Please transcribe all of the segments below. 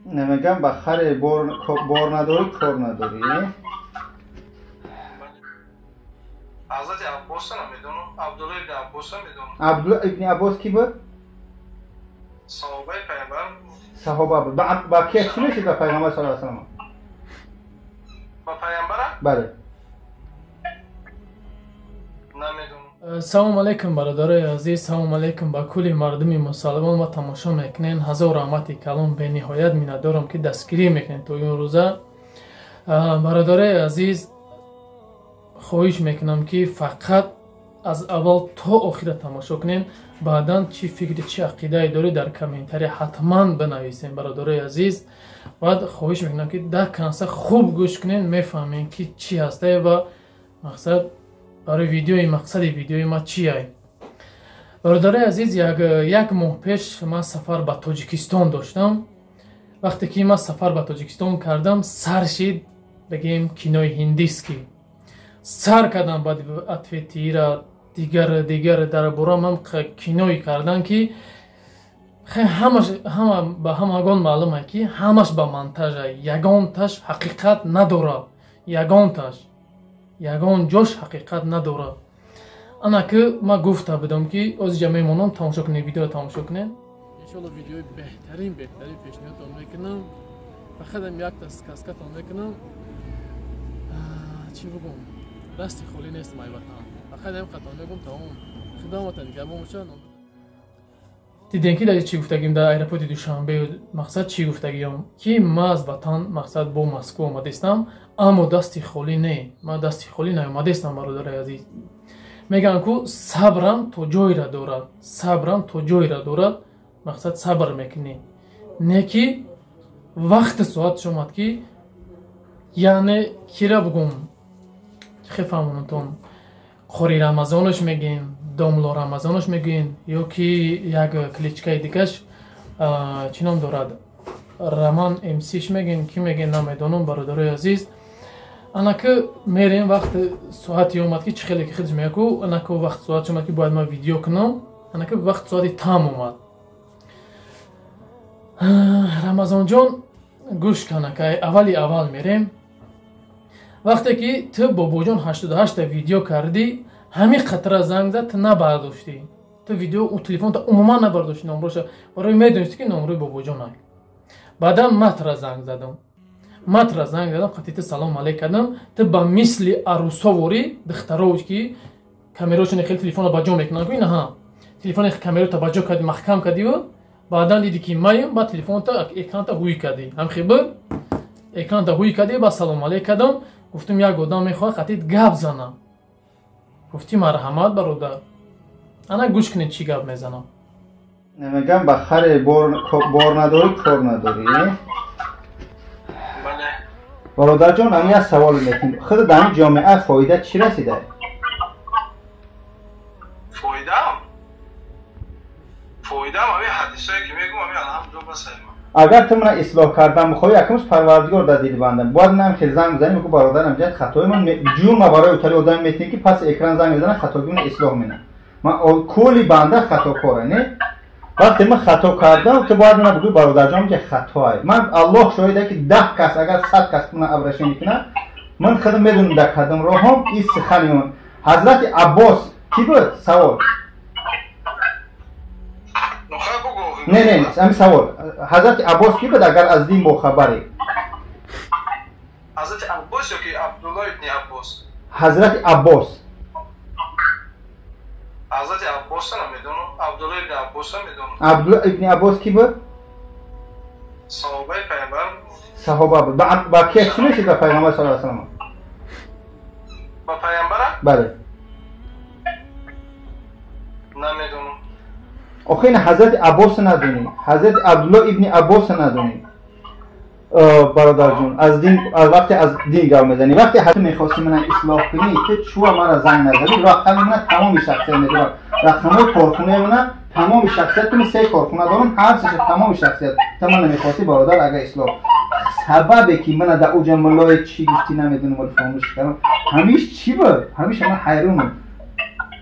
Намегам ба харе бор надорӣ, кор надорӣ. Ҳазрати Аббоса намедонам, Абдулло ибни Аббоса медонам. Абдулло ибни Аббос ки буд? Саҳобаи пайғамбар. Саҳоба буд. Ба ки чӣ мешид ба пайғамбар саллаллоҳу алайҳи васаллам? Ба пайғамбара? Бале. Намедонам. Салом алейкум, бародарои азиз, салом алейкум ба кулли мардуми мусалмон ва тамошо мекунен. Ҳазор раҳмати калом, бениҳоят миннатдорам, ки дастгирӣ мекунед то ин рӯза. Бародарои азиз, хоҳиш мекунам, ки фақат аз аввал то охира тамошо кунем, баъдан чӣ фикри, чӣ ақидае доред, дар комментария ҳатман бинависем, бародарои азиз. Баъд хоҳиш мекунам, ки до конца хуб гӯш кунем, мефаҳмем, ки чӣ ҳастае ва мақсад барои видеои, мақсади видеои ма чие. Бародарои азиз, як моҳ пеш ман сафар ба Тоҷикистон доштам. Вақте ки ман сафар ба Тоҷикистон кардам, сар шид, бигем, кинои ҳиндиски сар кардам. Баъд ответира дигар дигар дар бора ман киное кардан, ки ҳамаш ҳама ба ҳамагон маълума, ки ҳамаш ба монтажа, ягонташ ҳақиқат надорад, ягонташ, ягон ҷош ҳақиқат надорад. Ана ки ман гуфта будам, ки озиҷа мемонам, тамошо кунед, видео тамошо кунед. Иншолло, видеои беҳтарин, беҳтарин пешниҳодтон мекунам. Фақатам якта сказкатон мекунам. Чӣ бугум, дасти холӣ нестам, ай ватан. Фақат ям қатон мегум, тамом. Худо нигаҳбон бошад. Дидем, ки дар чӣ гуфтагим дар аэропорти Душанбе. Мақсад чӣ гуфтагиём? Ки ма аз ватан, мақсад, бо Москва омадестам, аммо дасти холӣ не, ма дасти холӣ наомадестам. Бародари азиз, мегӯям, ку сабрам то ҷойра дорад, сабрам то ҷойра дорад. Мақсад, сабр мекунӣ, не ки вақти соатш омад, ки яъне кира бугум, хе фаҳмонатон, қори Рамазонош мегӯем, домло Рамазонош мегӯем, ё ки як кличкаи дигаш чӣ ном дорад, Раман МСш мегӯем, ки мегӯем, намедонам. Бародарои азиз, анаки мерем, вақти соати омад, ки чӣ хеле ки худш меяку, анаки вақт соатш омад, ки бояд ман видео кунам. Анаки вақт соати там омад. Рамазонҷон, гӯш канака, аввали аввал мерем. Вақте ки ту, бобоҷон, 88-та видео кардӣ, ҳамин қатра занг зад, ту набардоштӣ. Ту видео телефонта умуман набардоштӣ, номроша, барои медонистӣ, ки номрои бобоҷон ай. Баъдан матра занг задам, матра занг задам, қати ту салом алейк кардам. Ту ба мисли арӯсоворӣ духтаро, ки камерошоне хеле телефона ба ҷо мекунанд, инаҳа телефони камерота ба ҷо кардӣ, маҳкам кардиву баъдан диди, ки маем, баъд телефонта экранта ҳуй кардӣ. Ҳамхе буд, экранта ҳуй кардӣ. Ба салом алейк кардам, гуфтум, як одам мехоҳад қатит гап занам. Гуфтӣ, марҳамат, бародар. Ана гӯш кунед, чӣ гап мезанам. Намегам ба харе бор надорӣ, кор надорӣ. Бародарҷон, ами як савол мекунем. Худ дар ин ҷомеа фоида чӣ расида? Фоидаам, фоидаам ами ҳадисое ки мегум, ами алҳамдулилла, басайма. Агар ту мана ислоҳ кардан бихоҳӣ, якумш Парвардигор дар дили банда бояд нам хел занг бизанӣ, мегӯ, бародарам, ҷиҳат хатои ман ҷурма барои утали одаме метиҳем, ки паси экран занг мезанад, хатогӣ мана ислоҳ менам. Ман кулли банда хатокора не. Вақте ман хато кардам, ту бояд мана бигӯӣ, бародарҷон, ҷа хатоай. Ман, Аллоҳ шоҳида, ки 10 кас, агар 100 кас мана обращение кунад, ман худам медонам дар кадом роҳом. Ин сухани ман. Ҳазрати Аббос кӣ буд? Савол. Не, не, ҳамин савол: ҳазрати Аббос кӣ буд, агар аз дин бохабарӣ? Ҳазрати Аббос ё ки Абдулло ибни Аббос? Ҳазрати Аббос. Ҳазрати Аббоса намедонам, Абдулло ибни Аббоса медонам. Абдулло ибни Аббос кӣ буд? Саҳобаи пайғамбар. Саҳоба буд. Ба ки чӣ мешид ба пайғамбар саллаллоҳу алайҳи васаллам? Ба пайғамбара? Бале. Намедонам. Охи, ин ҳазрати Аббоса надонӣ, ҳазрати Абдулло ибни Аббоса надонӣ, бародарҷон, аз дин, аз вақте аз дин гап мезанӣ, вақте ҳатто мехости мана ислоҳ кунӣ, ту чуа мара занг назадӣ? Рақами мана тамоми шахсият медорад, рақамҳои корхонаи мана тамоми шахсият. Куни се корхона дорам, ҳар сеша тамоми шахсият. Ту мана мехости, бародар, агар ислоҳ, сабабе ки мана дар уҷа муллое чӣ гуфтӣ, намедонам, вале фаромӯш кардам. Ҳамиш чӣ буд? Ҳамиша ман ҳайронам.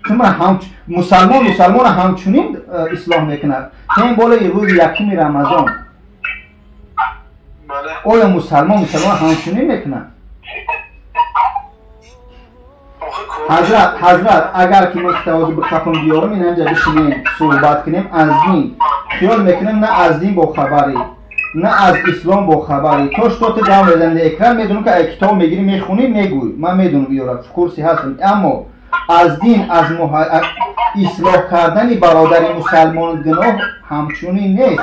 Ту мусалмон мусалмона ҳамчунин ислоҳ мекунад, тем более рӯзи якуми Рамазон. Оё мусалмон мусалмон ҳамчунин мекунад? Ҳазрат, агар ки мо тавозу бихапам биёрам, ин ҳамҷа бишинем, суҳбат кунем, аз дин хиёл мекунем, на аз дин бохабарӣ, на аз ислом бохабарӣ. То что ту гап мезанӣ экран, медонам ки ай китоб мегирӣ, мехунӣ, мегӯй. Ман медонам иёра, в курсе ҳастам. Аммо аз дин, аз ислоҳ кардани бародари мусалмон гуноҳ ҳамчунин нест.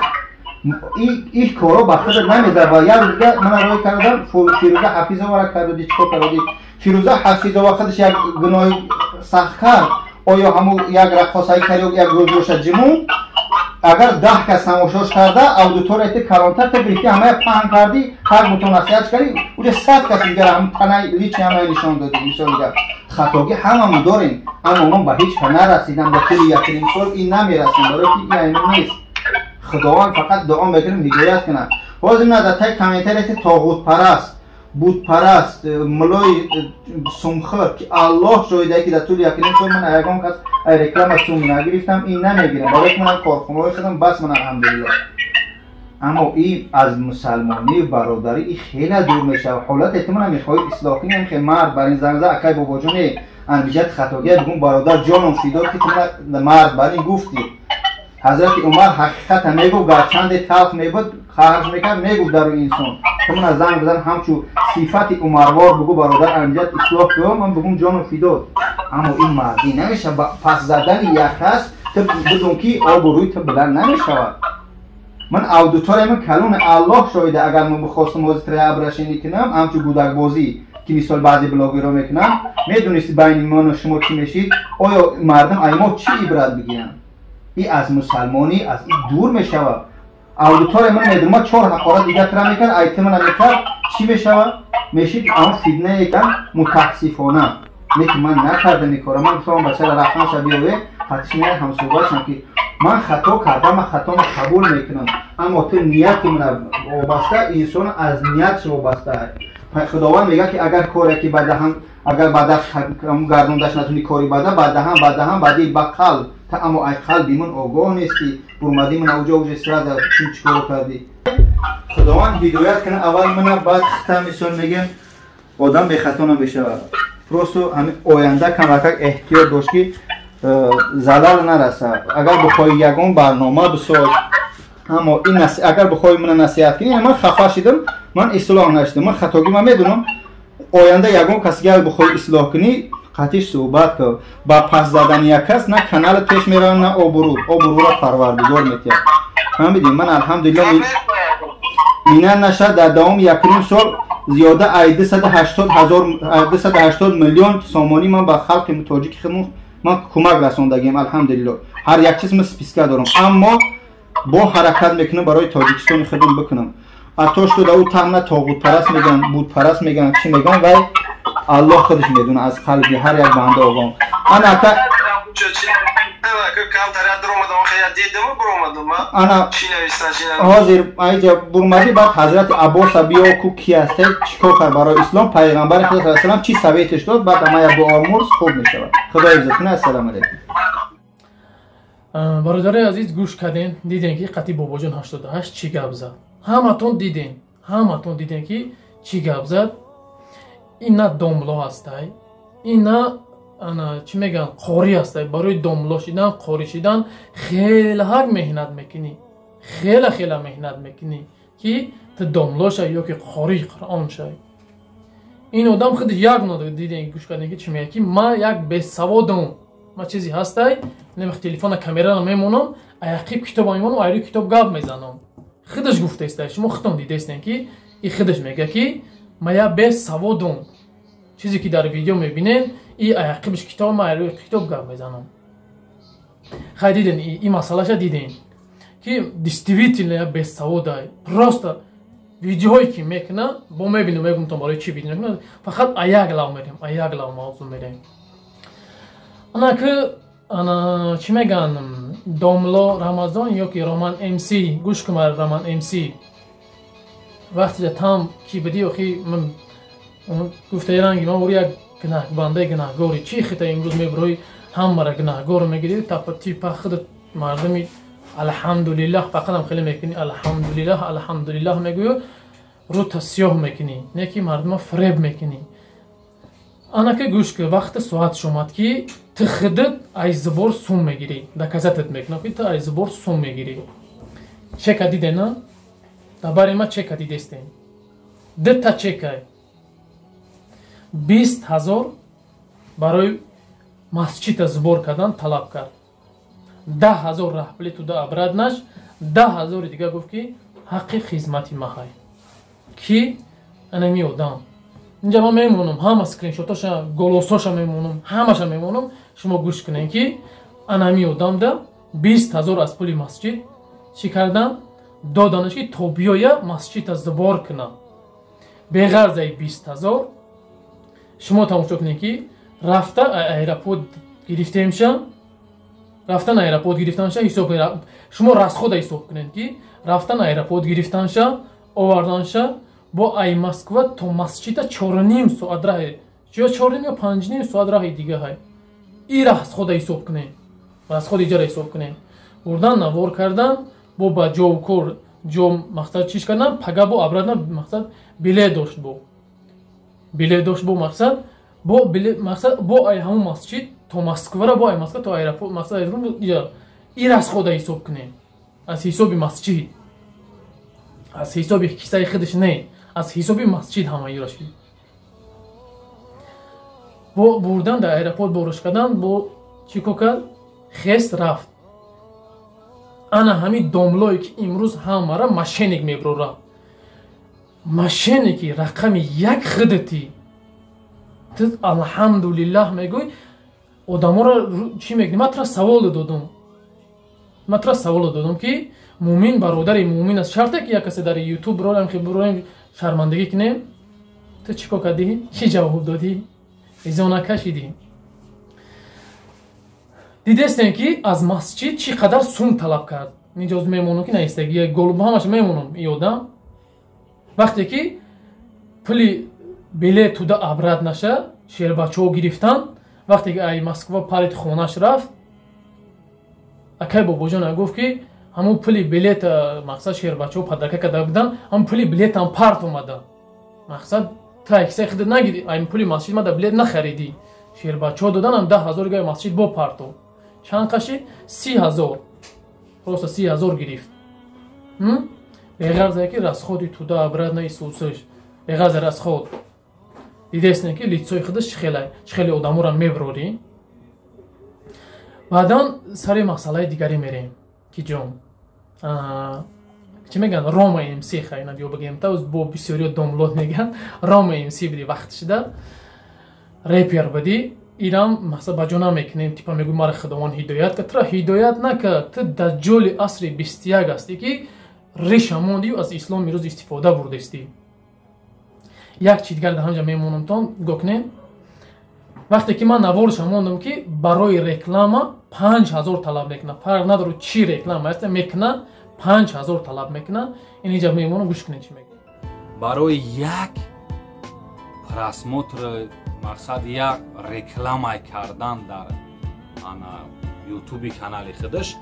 Ин корро ба худат намезад. Ва як рӯз дигар мана рой кардам, Фирӯза Ҳафизовара кардоди, чӣ кор кардоди? Фирӯза Ҳафизова худаш як гуноҳи сахт кард. Оё ҳамун як раққосаи кард ё як рӯзоша ҷимун? Агар 10 кас тамошош карда, аудиторияти калонтар та гирифти, ҳамая паҳн кардӣ, ҳар бутон насиҳатш кардӣ, уҷа 100 кас дигар ҳам танаи личи ҳамая нишон додӣ. Мисол дигар хатогӣ ҳамамон дорем, аммо ман ба ҳеҷ кас нарасидам. Ба тӯли 1.5 сол ин намерасем, барои ки ин айно нест. Худованд фақат дуо мекунем ҳидоят кунад. Ҳозир на дар таги комментарияти тоғутпараст, бутпараст, мулои сумхӯр, ки Аллоҳ шоҳида ки дар тӯли 1.5 сол ман ягон кас ай реклама сум нагирифтам, ин намегирам, барои ки ман корхонаҳои худам бас, ман алҳамдулиллоҳ. Аммо ин аз мусалмонӣ бародарӣ ин хеле дур мешавад. Ҳолате ки ман мехоҳӣ ислоҳ кунӣ, ҳам хел мард бар ин занг зад, акай бобоҷоне, анбиҷат хатогия, бигӯм бародар ҷоном фидо ки ту мард бар ин гуфтӣ. Ҳазрати Умар ҳақиқата мегуфт, гарчанде талх мебуд, харҷ мекард, мегуфт дар рӯи инсон. Ту мана занг бизан, ҳамчу сифати умарвор бугу бародар анҷат ислоҳ кун, ман бугум ҷону фидо. Аммо ин мардӣ намешавад. Пас задани як кас ту бидун ки обрӯи ту баланд намешавад. Ман аудиторияи ман калон, Аллоҳ шоҳида, агар ман бихостам ҳозир тра обращение кунам, ҳамчу гудакбозӣ ки мисол баъзе блогерро мекунам, медонисти байни ману шумо чӣ мешид? Оё мардум ай мо чӣ ибрат бигиранд? И аз мусалмонӣ аз ин дур мешавад. Аудитория ман медонам, ман 4 ҳақорат дигар тра мекард, ай ту мана мекард, чӣ мешавад? Мешид он фитнае ки мутаассифона. Не ки ман накардам ин кора, ман гуфтам бачара рақамша биёве, хатиш меяд ҳамсӯҳбатшам ки ман хато кардам, ман хатома қабул мекунам, аммо ту нияти мана вобаста, инсон аз ниятш вобаста. Худованд мегӯяд ки агар коре ки ба даҳан, агар ба даст гардондаш натуни кори бада, ба даҳан, ба даҳан, ба дил, ба қалб, та аммо ай қалби ман огоҳ нестӣ, бурмадӣ мана уҷо уҷо сразу чун чӣ коро кардӣ. Худованд ҳидоят кунад аввал мана, баъд хита мисол мегем, одам бехато намешавад. Просто ҳамин оянда камакак эҳтиёт бош ки залал нарасад. Агар бихоҳӣ ягон барнома бисоз, аммо ин агар бихоҳӣ мана насиҳат кунӣ, ман хафа шидам, ман ислоҳ нашидам, ман хатогӣ ман медонам. Оянда ягон кас гар бихоҳӣ ислоҳ кунӣ, қатиш суҳбат кун. Ба пас задани як кас на канал пеш меравад, на обрӯ. Обрӯро Парвардигор метиҳад. Фаҳмидӣ? Ман алҳамдулиллоҳ минат нашад, дар давоми 1.5 сол зиёда ай 280 миллион сомонӣ ман ба халқи тоҷики худмон ман кӯмак расондагием, алҳамдулиллоҳ. Ҳар як чиз ман списка дорам, аммо бо ҳаракат мекунам барои Тоҷикистони худам бикунам. Ато что да ӯ таҳна тоғутпараст мегӯянд, бутпараст мегӯянд, чӣ мегӯянд, вай Аллоҳ худаш медонад аз қалби ҳар як банда огоҳ. Ана ака ана ҳозир айҷа бурмадӣ, баъд ҳазрати Аббоса биё ку ки ҳасте, чӣ кор кард барои ислом, пайғамбари худо саллаллоҳу алайҳи васаллам чӣ советаш дод, баъд ама як дуо мурс хуб мешавад. Худо ҳифзат кунад. Ассалому алайкум. Бародарои азиз, гӯш кардем, дидем ки қати бобоҷон 88 чӣ гап зад. Ҳаматон дидем, ҳаматон дидем ки чӣ гап зад. Ин на домло ҳастай, ин на ана чӣ мегӯянд, қорӣ ҳастай. Барои домло шидан, қорӣ шидан хеле ҳар меҳнат мекунӣ, хеле хеле меҳнат мекунӣ ки ту домло шавӣ ё ки қории Қуръон шавӣ. Ин одам худи як дидем, гӯш кардем ки чӣ мегӯяд, ки ман як бесаводам, ман чизе ҳастай, немих телефона камерара мемонам, аяқиб китоба мемонам, айрӯи китоб гап мезанам. Худаш гуфтаистай, шумо худтон дидаистем ки и худаш мегӯяд ки ман як бесаводам. Чизе ки дар видео мебинем, и аяқибиш китоб, ман айрӯи китоб гап мезанам. Хай дидем, и масъалаша дидем ки действительно як бесаводай. Просто видеоҳое ки мекунад, бо мебинем, мегумтон барои чӣ видео мекунад, фақат аяк лав мерем, аяк лав мавзӯъ мерем. Ана ки ана чӣ мегӯянд, домло Рамазон ё ки Роман МС, гӯш кун Роман МС. Вақте там ки бидӣ, охи ман гуфтаи ранги ман ӯ як гунаҳбандаи гунаҳгори, чӣ хита имрӯз мебирои ҳамаро гунаҳгор мегирӣ, тапа типа худат мардуми алҳамдулиллаҳ фақатам хеле мекунӣ, алҳамдулиллаҳ алҳамдулиллаҳ мегӯю. Рута сиёҳ мекунӣ, не ки мардума фиреб мекунӣ. Анака гӯш кун, вақти соат шомад ки ту худат ай зубор сум мегирӣ. Доказать мекунам ки ту ай зубор сум мегирӣ. Чека дидена? Дар бари ма чека дидестем. Дута чекай. 20 000 барои масҷида зубор кардан талаб кард. 10 000 раҳпули туда обратно ш, 10 000 дига гуфт ки ҳаққи хизмати маҳай. Ки анами одам. Инҷа ман мемонам, ҳама скриншотоша, голосоша мемонам, ҳамаша мемонам, шумо гӯш кунед ки анами одамда 20 000 аз пули масҷид чӣ кардан? Доданаш ки то биёя масҷида зубор кунам. Беғарзаи 20 000 шумо тамошо кунед ки рафта аэропорт гирифтемша, рафтан аэропорт гирифтанша ҳисоб кунед. Шумо расхода ҳисоб кунед ки рафтан аэропорт гирифтанша, оварданша бо ай Москва то масҷида 4,5 соат раҳе, ё 4,5 ё 5,5 соат раҳи дига ҳай. И расхода ҳисоб кунед, расходи иҷара ҳисоб кунед. Бурдан навор кардан, бо ба ҷову кор ҷо мақсад чиш кардан, пага бо обратно мақсад билет дошт бо. Билет дошт бо мақсад, бо билет мақсад бо ай ҳамун масҷид то Москвара, бо ай Москва то аэропорт мақсад и расхода ҳисоб кунед. Аз ҳисоби масҷид, аз ҳисоби кисаи худаш не, аз ҳисоби масҷид ҳамаиро шид. Бо бурдан дар аэропорт бориш кардан, бо чӣ кор кард? Хест рафт. Ана ҳамин домлое ки имрӯз ҳамара мошенник меброра. Мошенники рақами як худати. Ту алҳамдулиллаҳ мегӯй, одаморо чӣ мекунӣ? Ман тура савол додум. Ман тура савол додум ки мӯмин бародари мӯмин аст. Шарте ки як касе дар YouTube ролем ки буроем шармандагӣ кунем? Ту чӣ кор кардӣ? Чӣ ҷавоб додӣ? Изо накашидӣ. Дидестем ки аз масҷид чӣ қадар сум талаб кард. Ниҷоз мемонам ки наистагӣ голуб ҳамаша мемонам и одам. Вақте ки пули билет туда обратно наша шербачаҳо гирифтан, вақте ки ай Москва парид хонаш рафт, акай бобоҷон гуфт ки ҳамун пули билет мақсад шербачаҳо падака карда будан, ҳамун пули билетам парт омада. Мақсад ту ай кисаи худат нагири, ай пули масҷид мада билет нахаридӣ. Шербачаҳо доданам 10 000 гай масҷид бо партов. Чанд қашид? 30 000. Просто 30 000 гирифт. Беғарза ки расходи туда обратно исусш. Беғарза расход. Дидестем ки лицои худаш чӣ хеле одаморо меброрӣ. Баъдан сари масъалаи дигаре мерем ки ҷон. Чӣ мегӯянд? Рома МС хайна биё бигем та бо бисёриё домлот мегӯянд. Рома МС биди вақт шида. Репер биди. Ирам мақсад ба ҷо намекунем, типа мегӯй мара Худованд ҳидоят кард. Тура ҳидоят накард. Ту даҷҷоли асри 21 ҳастӣ ки реша мондию аз ислом имрӯз истифода бурдестӣ. Як чи дигар дар ҳамҷа мемонамтон нигоҳ кунем. Вақте ки ман наворша мондам ки барои реклама 5 000 талаб мекунад, фарқ надорад чӣ реклама аст, мекунад 5 000 талаб мекунад. Ин инҷа мемонам, гӯш кунед чӣ мегӯяд. Барои як просмотр мақсад як реклама кардан дар ана ютуби канали худаш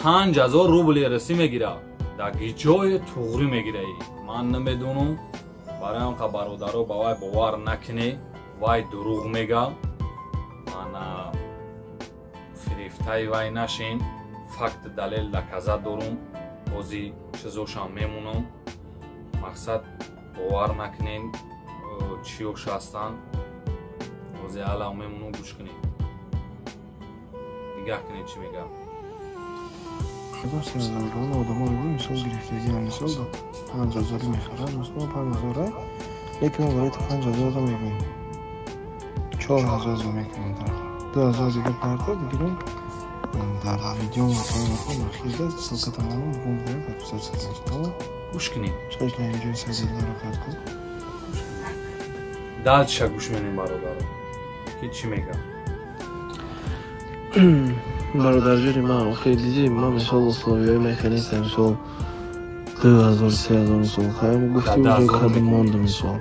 5 000 рубли русӣ мегирад. Дар ҷои туғрӣ мегирад. Ман намедонам, барои он ка бародаро ба вай бовар накунед, вай дурӯғ мега. Ана фирефтаи вай нашин. Факт далел доказать дорум. Бози чизошам мемонам. Мақсад бовар накунед, чиёш ҳастанд. Бози ала мемонам, гӯш кунед. Нигаҳ кунед чӣ мегӯям. Одаморо мисол гирифтагиам, мисол 5 000 мехарад, мисол 5 000, лекин мо барои 5 000 мегӯем 4 000 мекунем, 2 000 дига парта дигар дар видео масалан ахирда ссылка тамом бум подписаться кунед. Гӯш кунед. Чашма инҷо сазиларо қат кун. Дальше гӯш менем бародаро ки чӣ мегӯяд. Бародарҷони ман, охир дидӣ, ман мисол условияи ман хеле нестам, мисол 2000 3000 мисол хаем гуфтим ҷо кадом мондам мисол.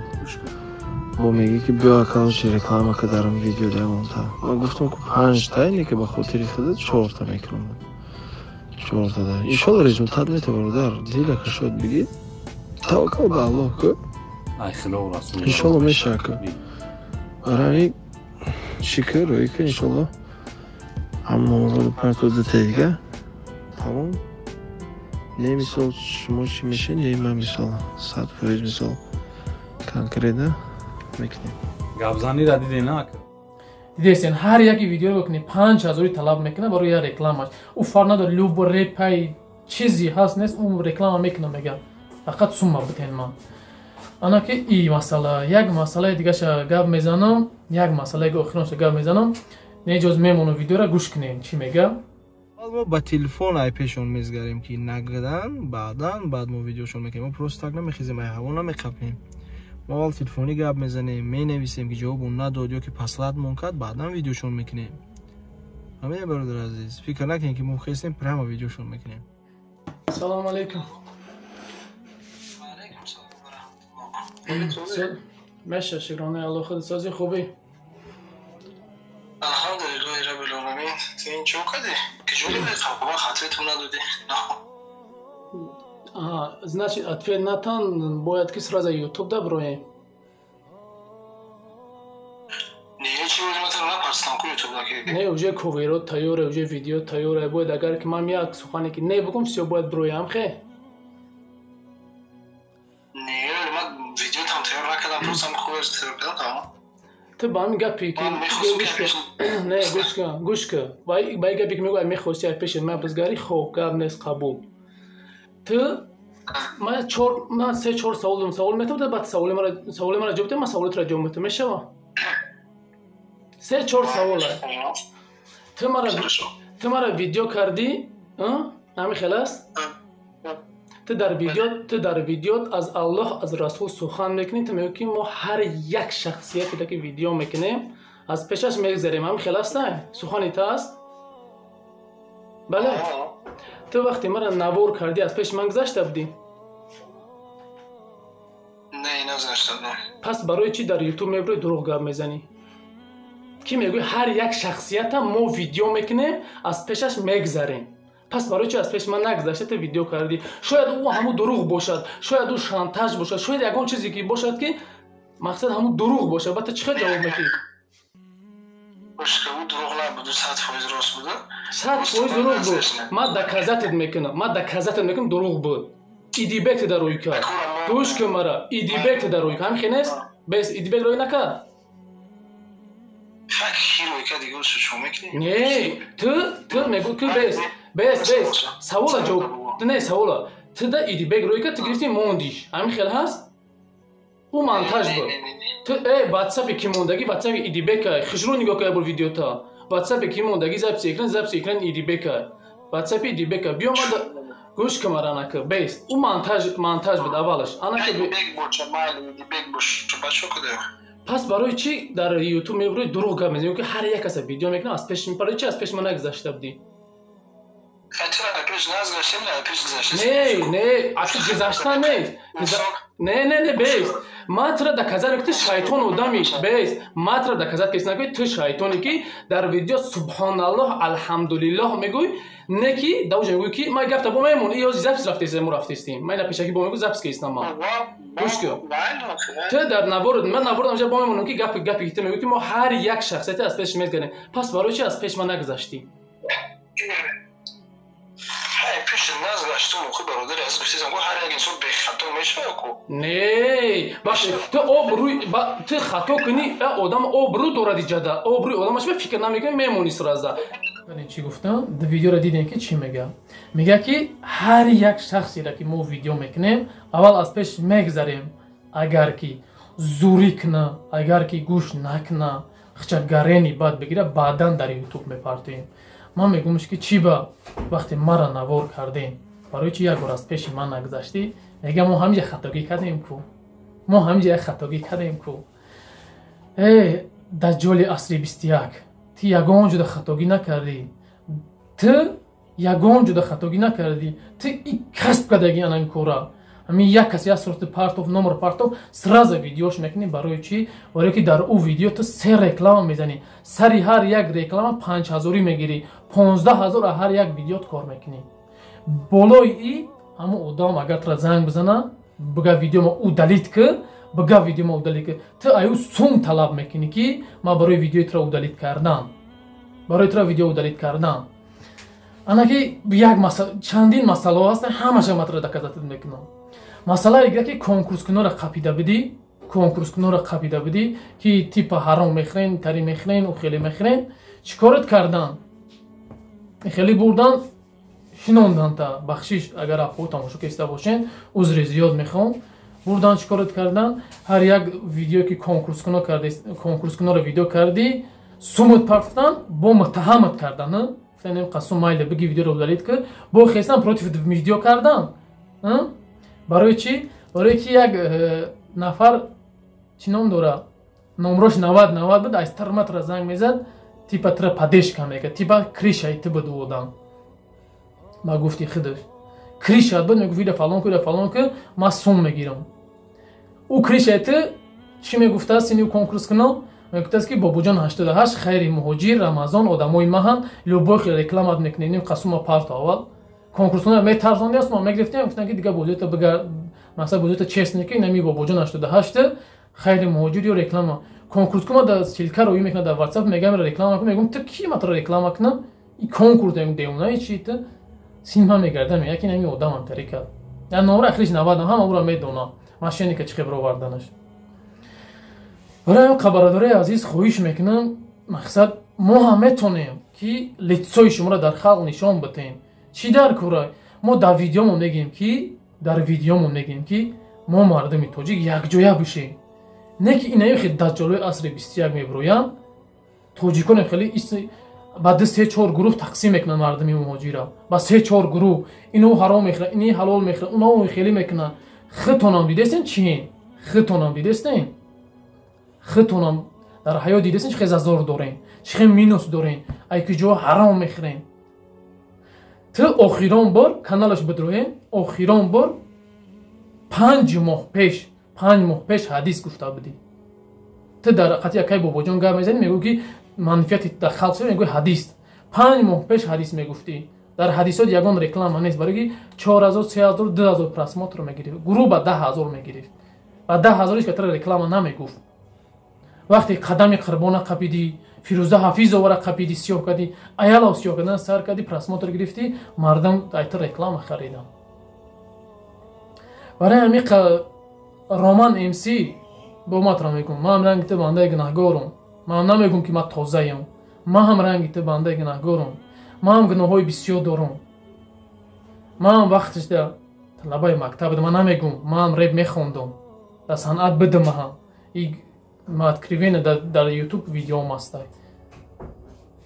Бо мегӣ ки биё аккаунти реклама ка дарам видео ягонта. Ман гуфтам ки 5 та ине ки ба хотири худат 4 та мекунам. 4 та да. Иншолло результат мета, бародар. Дила кашод бигӣ. Таваккал ба Аллоҳ ку. Ай хило расул. Иншалло меша ака. Барои шикр рӯй ки иншалло ҳам номзоду партода дига тамом. Не мисол шумо чӣ мешед, не ман мисол 100% мисол конкретно мекунем. Гапзаниро дидем на ака? Дидесен, ҳар яке видеоро бикунӣ 5000 талаб мекунад барои як рекламаш. Ӯ фарқ надорад, любо репай чизе ҳаст нест, ӯ реклама мекунад, мегӯяд фақат сумма битен ман. Ана ки и масъала, як масъалаи дигаша гап мезанам, як масъалаи охиронша гап мезанам. Неҷоз мемонам видеоро гӯш кунем, чӣ мегӯяд. Мо ба телефон ай пешон мезгарем ки нагдан, баъдан баъд мо видеошон мекунем. Мо просто так намехезем, ай ҳаво намеқапем. Мо аввал телефонӣ гап мезанем, менависем ки ҷавобон надод ё ки паслатмон кард, баъдан видеошон мекунем. Ҳамин бародар азиз, фикр накунем ки мо хестем прямо видеошон мекунем. Салом алейкум. Алейкум салом ва раҳматуллоҳ. Меша шукронаи Аллоҳ, худ сози хубӣ? Алҳамдулиллоҳи раббил оламин. Ту ин чӣ кардӣ? Куҷо мехоҳӣ? Хатои надодӣ. Ага, значит, ответ натан бояд ки сразу YouTube да броем. Не, чӣ ман напарстам ку YouTube да ки. Не, уже коверо тайёре, уже видео тайёре. Бояд агар ки ман як сухане ки не бигум, всё бояд броям хе. Не, ман видео там тайёр накардам, просто ҳам хуб тайёр кардам тамом. Ту ба ҳамин гапе ки не, гӯш кун, гӯш кун. Ба ин гапе ки мегӯяд мехости ай пеши ман бизгарӣ, хоб гап нест, қабул. Ту ман чор, ман се чор савол дорам, савол метавонӣ баъд саволи маро ҷавоб диҳӣ, ман саволи туро ҷавоб медиҳам, мешава? Се чор савол. Ту маро видео кардӣ, ҳамин хел аст? Ту дар видео аз Аллоҳ, аз Расул сухан мекунӣ, ту мегӯӣ ки мо ҳар як шахсияте ки видео мекунем аз пешаш мегзарем, ҳамин хел аст? Сухани ту аст? Бале. Ту вақте маро навор кардӣ аз пеши ман гузашта будӣ? Не, нагузашта будам. Пас барои чӣ дар YouTube мебурӣ дурӯғ гап мезанӣ? Ки мегӯӣ ҳар як шахсията мо видео мекунем аз пешаш мегзарем. Пас барои чӣ аз пеши ман нагузашта ту видео кардӣ? Шояд ӯ ҳамун дурӯғ бошад, шояд ӯ шантаж бошад, шояд ягон чизе ки бошад ки мақсад ҳамун дурӯғ бошад. Ба ту чӣ хел ҷавоб медиҳӣ? Ӯ дурӯғ набуд, 100% рост буд. 100% дурӯғ буд. Ман доказатет мекунам, ман доказатет мекунам дурӯғ буд. Идибек дар рӯй кард. Гӯш кун мара, Идибек дар рӯй кард. Ҳамин хел нест? Бес Идибек рӯй накард? Не, ту мегӯ ки бес, бес, бес. Савола ҷавоб. Не, савола. Ту да Идибек рӯй кард, ту гирифтӣ мондиш. Ҳамин хел ҳаст? Ӯ монтаж буд. Ту ватсапи ки мондагӣ, ватсапи Идибека. Хушрӯ нигоҳ кун як бор видеота. Ватсапи ки мондагӣ, записи экран, записи экран Идибека. Ватсапи Идибека. Биё ман гӯш кун мара анака. Бес. Ӯ монтаж, монтаж буд аввалаш. Анака пас барои чӣ дар YouTube мебурӣ дурӯғ гап мезанӣ? Ки ҳар як каса видео мекунам аз пеш, барои чӣ аз пеши ман нагузашта будӣ? Не, не, аки гузашта нест. Не, не, не, бес. Ман туро доказат мекунам, ту шайтон одамӣ. Бес. Ман туро доказат кардам ки ту шайтоне ки дар видео субҳоналлоҳ, алҳамдулиллоҳ мегӯй, не ки дар оҷа мегӯй ки ман гапта бо мемон, ё запис рафтестем, мо рафтестем. Ман ина пешакӣ бо мегӯ запис кардам ман. Гӯш кун. Ту дар навор, ман навордам ҷа бо мемонам ки гап гапе ки ту мегӯй ки мо ҳар як шахсияте аз пеш мезгарем. Пас барои чӣ аз пеш ман нагузаштӣ? Не, бахши, ту обрӯй, ту хато кунӣ, одам обрӯ дорад иҷада. Обрӯи одамаш ба фикр намекунӣ, мемонӣ сразу. Чӣ гуфтам? Видеоро дидем ки чӣ мегӯяд. Мегӯяд ки ҳар як шахсеро ки мо видео мекунем, аввал аз пеш мегзарем. Агар ки зурӣ куна, агар ки гӯш накуна, хча гарени бад бигира, баъдан дар YouTube мепартоем. Ман мегӯмш ки чӣ ба вақте маро навор кардем, барои чӣ як бор аз пеши ман нагузаштӣ? Мегӯям мо ҳаминҷа хатогӣ кардем ку, мо ҳаминҷа як хатогӣ кардем ку. Э, даҷҷоли асри 21, ту ягон ҷуда хатогӣ накардӣ, ту ягон ҷуда хатогӣ накардӣ, ту и касб кардагӣ ана ин кора. Ҳамин як кас як сурати партов, номер партов, сразу видеош мекунӣ. Барои чӣ? Барои ки дар ӯ видео ту се реклама мезанӣ, сари ҳар як реклама 5000 мегирӣ, 15 000 ҳар як видеот кор мекунӣ. Болои и ҳамун одам агар тура занг бизана, бига видеома удалить ки, Бага видео ма удалить ки. Ту аю сум талаб мекунӣ ки ма барои видеои туро удалить кардан. Барои туро видео удалить кардан. Анаки як чандин масъалаҳо ҳастанд, ҳамаша ма туро доказать мекунам. Масъалаи дига ки конкурскунора қапида бидӣ, конкурскунора қапида бидӣ ки типа ҳаром мехӯрен, тари мехӯрен, у хеле мехӯрен. Чӣ корот кардан? Хеле бурдан шинондан та бахшиш, агар апо тамошо киста бошен, узри зиёд мехоҳам. Бурдан чӣ корот кардан? Ҳар як видео ки конкурскуно карди, конкурскуноро видео кардӣ, сумут партофтан, бо муттаҳамат кардан. Гуфтан қасум майли биги видеоро удалить ки, бо хестан против видео кардан. Барои чӣ? Барои ки як нафар чӣ ном дора? Номрош 90 90 буд, аз тырматра занг мезад, типа тра поддержка мекард, типа крышаи ту буд одам. Ба гуфти худаш. Крышат буд, мегуфт ида фалон ку, ида фалон ку, ман сум мегирам. Ӯ крышаи ту чӣ мегуфтааст сини конкурс кунам? Мегуфтааст ки бобоҷон 88 хайри муҳоҷир Рамазон одамои маҳан любой хел рекламат мекунем, ним қасума парто аввал. Конкурсона метарсондиаст, ма мегирифтем, гуфтан ки дига бозита бигар, масалан бозита честный ки нами бобоҷон 88 хайри муҳоҷир ё реклама. Конкурс кума да ссылка роӣ мекунад дар WhatsApp, мегам реклама кун, мегум ту ки ма туро реклама кунам? И конкурс мегум девонаи чи ту? Синма мегардам, яки нами одамам тарика. Я номра ахириш 90 ҳама ӯро медонам. Мошенника чӣ хебро оварданаш. Барои бародарои азиз хоҳиш мекунам, мақсад мо ҳам метонем ки лицои шуморо дар халқ нишон битем. Чӣ дар кора? Мо дар видеомон мегӯем ки дар видеомон мегӯем ки мо мардуми тоҷик якҷоя бишем. Не ки инаи хел даҷҷолои асри 21 мебироянд, тоҷиконе хеле ба ду се чор гурӯҳ тақсим мекунанд мардуми муҳоҷира. Ба се чор гурӯҳ. Ино ҳаром мехӯрад, ини ҳалол мехӯрад, уно хеле мекунанд. Худтонам дидестен чи? Худтонам дидестен? Худтонам дар ҳаёт дидестен чӣ хел зазор дорем, чӣ хел минус дорем, ай ки ҷо ҳаром мехӯрем. Ту охирон бор каналаш бидроем, охирон бор 5 моҳ пеш, 5 моҳ пеш ҳадис гуфта будӣ. Ту дар қати акай бобоҷон гап мезанӣ, мегӯ ки манфиати дар халқ мегӯи ҳадис. 5 моҳ пеш ҳадис мегуфтӣ. Дар ҳадисот ягон реклама нест, барои ки 4000, 3000, 2000 просмотр мегирифт, гурӯҳ ба 10 000 мегирифт, ба 10 000 ҳеч катара реклама намегуфт. Вақте қадами қурбона қапидӣ, Фирӯза Ҳафизовара қапидӣ, сиёҳ кардӣ, аялав сиёҳ кардан сар кардӣ, просмотр гирифтӣ, мардам айта реклама харидан. Барои ҳамин Роман МС бо матра мегӯм, ман ранги ту бандаи гунаҳгорум. Ман намегӯм ки ман тозаям, ман ҳам ранги ту бандаи гунаҳгорум, ман ҳам гуноҳҳои бисёр дорум, ман ҳам вақташда талабаи мактаб будам, ман намегӯм, ман ҳам реп мехондум, дар санъат будам, ҳам ма откровенно дар Ютуб видеом ҳастай.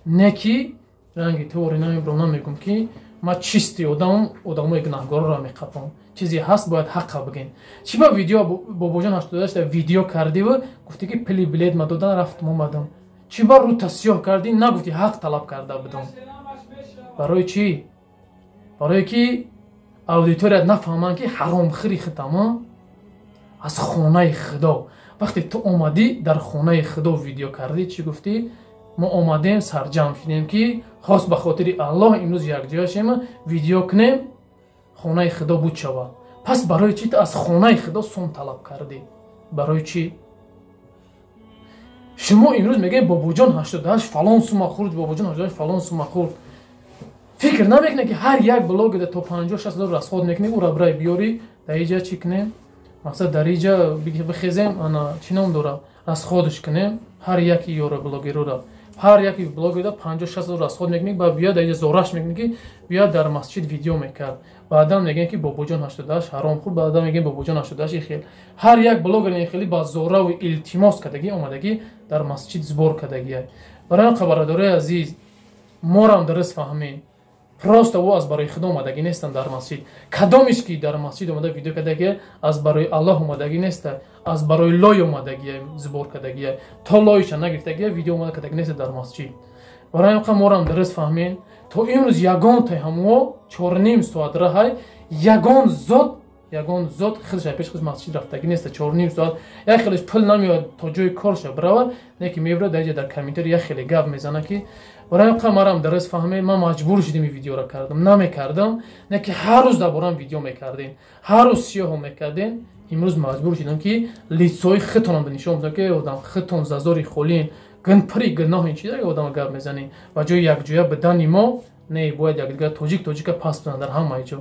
Не ки ранги туори намебурам, намегӯм ки ма чистый одамам, одамои гунаҳгорро меқапам. Чизе ҳаст, бояд ҳаққа бигӯем. Чӣ ба видео бобоҷон 88 видео кардиву гуфтӣ ки пили билет ма додан рафтум омадам? Чӣ ба рӯта сиёҳ кардӣ, нагуфтӣ ҳақ талаб карда будам? Барои чӣ? Барое ки аудитория нафаҳманд ки ҳаромхӯри хитама аз хонаи худо. Вақте ту омадӣ дар хонаи худо видео кардӣ, чӣ гуфтӣ? Мо омадем, сарҷамъ шудем ки хос ба хотири Аллоҳ имрӯз якҷоя шем, видео кунем, хонаи худо буд шавад. Пас барои чӣ ту аз хонаи худо сум талаб кардӣ? Барои чӣ? Шумо имрӯз мегӯед бобоҷон 88 фалон сума хӯрд, бобоҷон 88 фалон сума хӯрд. Фикр намекунед ки ҳар як блогеда то 50-60 ҳазор расход мекунӣ, ӯра бирай биёрӣ, дар иҷа чӣ кунем, мақсад дар иҷа бихезем, ана чӣ ном дора, расходш кунем ҳар яки ёро блогерора. Ҳар яки блогерда 50-60 ҳазор расход мекунӣ, ба биё дар иҷа зораш мекунӣ ки биё дар масҷид видео мекард. Баъдан мегӯем ки бобоҷон 88 ҳаром хӯрд, баъдан мегӯем бобоҷон 88 хел. Ҳар як блогер хеле ба зораву илтимос кардагӣ омадагӣ дар масҷид сбор кардагия. Барои он бародарои азиз, морам дуруст фаҳмем, просто ӯ аз барои худо омадагӣ нестанд дар масҷид. Кадомиш ки дар масҷид омада видео кардагия, аз барои Аллоҳ омадагӣ неста, аз барои лой омадагия, сбор кардагия, то лойша нагирифтагия видео омада кардагӣ неста дар масҷид. Барои он морам дуруст фаҳмем, то имрӯз ягон тай ҳамуо 4,5 соат раҳай, ягон зот, ягон зот худша пеш худ масҷид рафтагӣ неста. 4,5 соат як хелеш пул намеояд то ҷои корша биравад, не ки мебирад, дар ҷа дар комментари як хеле гап мезана ки. Барои он марам дуруст фаҳмед, ман маҷбур шудем ин видеоро кардам, намекардам, не ки ҳар рӯз дар борам видео мекардем, ҳар рӯз сиёҳо мекардем. Имрӯз маҷбур шудам, ки лицои худтонам нишон бидам, ки одам худтон зазори холиен, гинпири гуноҳин, чи дар одама гап мезанем. Ба ҷои якҷоя бидани мо не, бояд якдигар тоҷик тоҷика пас бизанад дар ҳамаи ҷо.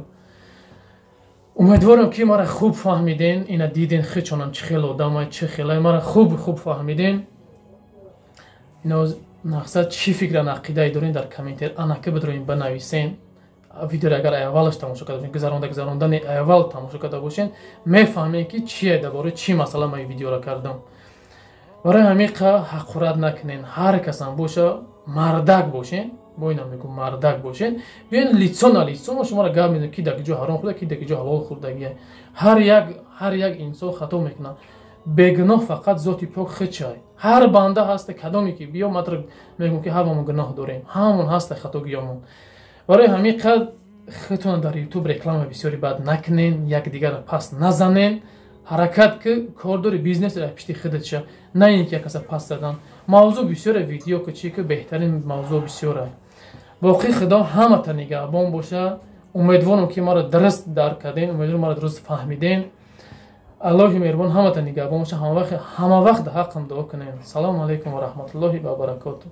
Умедворам, ки мара хуб фаҳмиден, ина диден хичонам чӣ хел одама, чӣ хелай, мара хуб хуб фаҳмиден. Ино мақсад чӣ фикран, ақидае дорен, дар комментар анака бидроем, банависен. Видеоро агар аввалаш тамошо карда бошен, гузаронда гузарондани аввал тамошо карда бошен, мефаҳмем, ки чие, дар бораи чӣ масъала ман видеоро кардам. Барои ҳамин ҳақорат накунен, ҳар касам боша, мардак бошен. Бо инам мегӯм, мардак бошен, биёен лицо на лицо, мо шуморо гап мезанем, ки дар ҷо ҳаром хӯрда, ки дар ҷо ҳалол хӯрдагия. Ҳар як инсон хато мекунад, бегуноҳ фақат зоти пок хичай. Ҳар банда ҳаста, кадоме ки биё матр мегӯм, ки ҳамамон гуноҳ дорем, ҳамамон ҳаста хатогиёмон. Барои ҳамин қад худтон дар Ютуб реклама бисёри бад накунен, якдигарро пас назанен. Ҳаракат ки кор дори, бизнес пишти худат ша, на ин ки як каса пас задан. Мавзӯъ бисёре, видео ки чи ки беҳтарин мавзӯъ бисёре. Боқӣ Худо ҳамата нигаҳбон боша. Умедворам, ки маро дуруст дарк кардем, умедворам, маро дуруст фаҳмидем. Аллоҳи меҳрубон ҳамата нигаҳбон боша. Ҳама вақт ҳаққам дуо кунем. Салому алайкум ва раҳматуллоҳи ва баракоту.